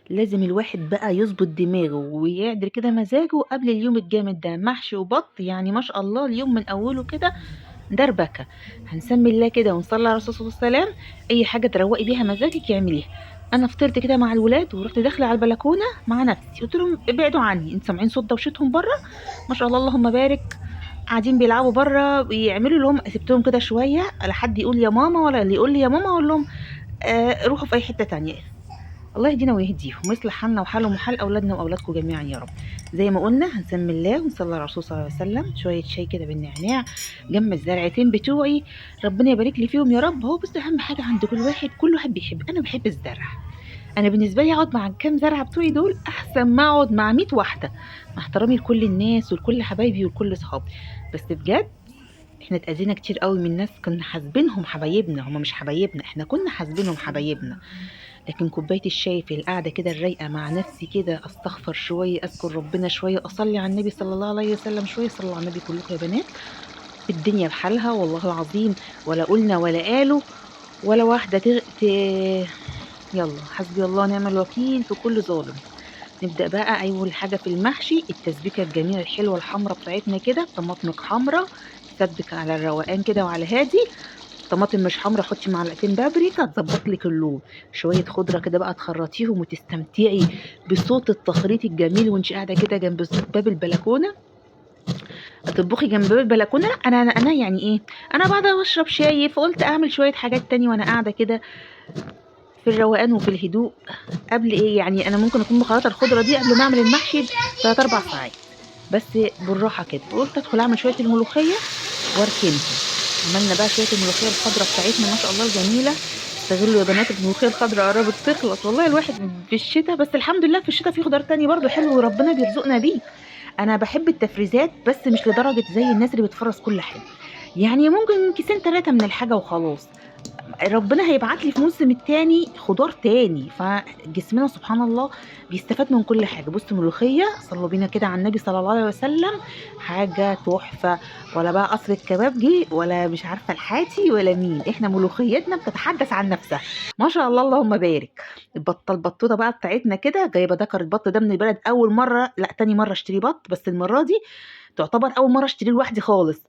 لازم الواحد بقى يضبط دماغه ويعدل كده مزاجه قبل اليوم الجامد ده، محشي وبط يعني ما شاء الله اليوم من أوله كده دربكة. هنسمي الله كده ونصلي على الرسول صلى الله عليه وسلم، أي حاجة تروقي بيها مزاجك اعمليها. أنا فطرت كده مع الولاد ورحت داخلة على البلكونة مع نفسي، قلت لهم ابعدوا عني، انتوا سامعين صوت دوشتهم بره؟ ما شاء الله اللهم بارك، قاعدين بيلعبوا بره بيعملوا اللي هم، سبتهم كده شوية لا حد يقول يا ماما ولا اللي يقول لي يا ماما، أقول لهم روحوا في أي حتة تانية. الله يهدينا ويهديهم ويصلح حالنا وحالهم وحال أولادنا وأولادكم جميعا يا رب. زي ما قلنا هنسمي الله ونصلي على الرسول صلى الله عليه وسلم، شوية شاي كده بالنعناع جنب الزرعتين بتوعي، ربنا يبارك لي فيهم يا رب. هو بس أهم حاجة عند كل واحد، كل واحد بيحب، أنا بحب الزرع، أنا بالنسبة لي أقعد مع الكام زرعة بتوعي دول أحسن ما أقعد مع 100 واحدة، مع احترامي لكل الناس ولكل حبايبي ولكل أصحابي، بس بجد احنا اتأذينا كتير قوي من ناس كنا حاسبينهم حبايبنا، هما مش حبايبنا، احنا كنا حاسبينهم حبايبنا. لكن كوباية الشاي في القعدة كده الرايقة مع نفسي كده، أستغفر شوية، أذكر ربنا شوية، أصلي على النبي صلى الله عليه وسلم شوية، صلوا على النبي كلكم يا بنات، الدنيا بحالها والله العظيم، ولا قلنا ولا قالوا ولا واحدة يلا حسبي الله ونعم الوكيل في كل ظالم. نبدأ بقى أول حاجة في المحشي التسبيكة الجميلة الحلوة الحمرة بتاعتنا كده، طماطمك حمرة تسبك على الروقان كده وعلى هادي، طماطم مش حمرا حطي معلقتين بابريكا تظبط لك اللون، شوية خضرة كده بقى تخرطيهم وتستمتعي بصوت التخريط الجميل وانت قاعدة كده جنب باب البلكونه، تطبخي جنب باب البلكونه. لا انا يعني ايه، انا بعد اشرب شاي فقلت اعمل شوية حاجات تاني وانا قاعدة كده في الروقان وفي الهدوء. قبل ايه يعني، انا ممكن اكون مخلطه الخضرة دي قبل ما اعمل المحشي 3-4 ساعات بس بالراحة كده. قلت ادخل اعمل شوية الملوخية واركنهم. عملنا بقى شوية الملوخية الخضراء بتاعتنا ما شاء الله الجميلة. استغلوا يا بنات الملوخية الخضراء قربت تخلص والله، الواحد في الشتاء، بس الحمد لله في الشتاء في خضار تاني برضو حلو وربنا بيرزقنا بيه. انا بحب التفريزات بس مش لدرجة زي الناس اللي بتفرز كل حاجة، يعني ممكن كيسين 3 من الحاجة وخلاص. ربنا هيبعت لي في موسم التاني خضار تاني، فجسمنا سبحان الله بيستفاد من كل حاجة. بصوا ملوخية، صلوا بينا كده على النبي صلى الله عليه وسلم، حاجة تحفة، ولا بقى قصر الكبابجي ولا مش عارفه الحاتي ولا مين، احنا ملوخيتنا بتتحدث عن نفسها ما شاء الله اللهم بارك. البطة البطوطه بقى بتاعتنا كده، جايبه دكر البط ده من البلد اول مرة، لا تاني مرة اشتري بط، بس المرة دي تعتبر اول مرة اشتريه لوحدي خالص،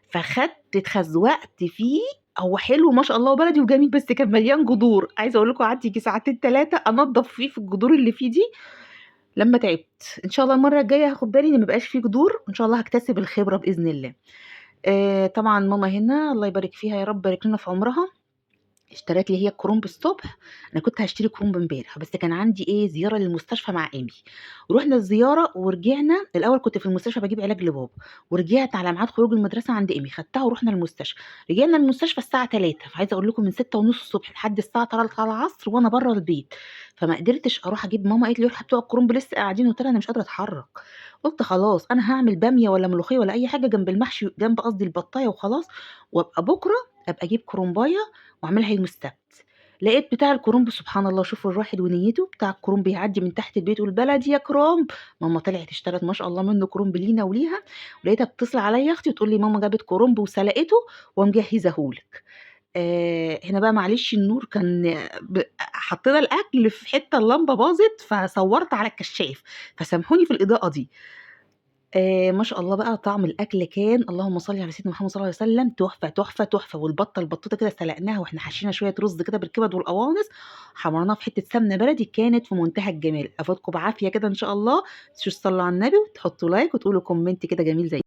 فخدت اتخزوقت فيه. هو حلو ما شاء الله وبلدي وجميل، بس كان مليان جذور، عايزه اقول لكم قعدت يجي ساعتين 3 انضف فيه في الجذور اللي فيه دي لما تعبت. ان شاء الله المرة الجاية هاخد بالي ان ما يبقاش فيه جذور، وان شاء الله هكتسب الخبرة باذن الله. طبعا ماما هنا الله يبارك فيها يا رب، بارك لنا في عمرها، اشترت لي هي الكرنب الصبح. انا كنت هشتري كرنب امبارح بس كان عندي ايه زيارة للمستشفى مع ايمي، ورحنا الزيارة ورجعنا. الاول كنت في المستشفى بجيب علاج لبابا، ورجعت على ميعاد خروج المدرسة عند ايمي، خدتها ورحنا المستشفى. رجعنا المستشفى الساعة 3، فعايزه اقول لكم من 6:30 الصبح لحد الساعة 3 العصر وانا بره البيت، فما قدرتش اروح اجيب. ماما قالت لي روحي بتوع الكرنب لسه قاعدين، قلت لها انا مش قادرة اتحرك. قلت خلاص انا هعمل باميه ولا ملوخية ولا اي حاجة جنب المحشي، جنب قصدي البطايه وخلاص، وابقى بكره ابقى اجيب كرنبايه واعملها يوم السبت. لقيت بتاع الكرنب سبحان الله، شوفوا الواحد ونيته، بتاع الكرنب يعدي من تحت البيت والبلد يا كرنب. ماما طلعت اشترت ما شاء الله منه كرنب لينا وليها، ولقيتها بتتصل عليا اختي وتقول لي ماما جابت كرنب وسلقته ومجهزاهولك. هنا بقى معلش النور كان حطينا الاكل في حتة اللمبة باظت فصورت على الكشاف، فسامحوني في الاضاءة دي. ما شاء الله بقى طعم الأكل كان اللهم صل على سيدنا محمد صلى الله عليه وسلم تحفة، تحفة، تحفة. والبطة البطوطة كده سلقناها وإحنا حشينا شوية رز كده بالكبد والقوانص، حمرناها في حتة سمنة بلدي، كانت في منتهى الجمال. أفوتكم بعافية كده إن شاء الله، ما تنسوش تصلوا على النبي وتحطوا like وتقولوا comment كده جميل زي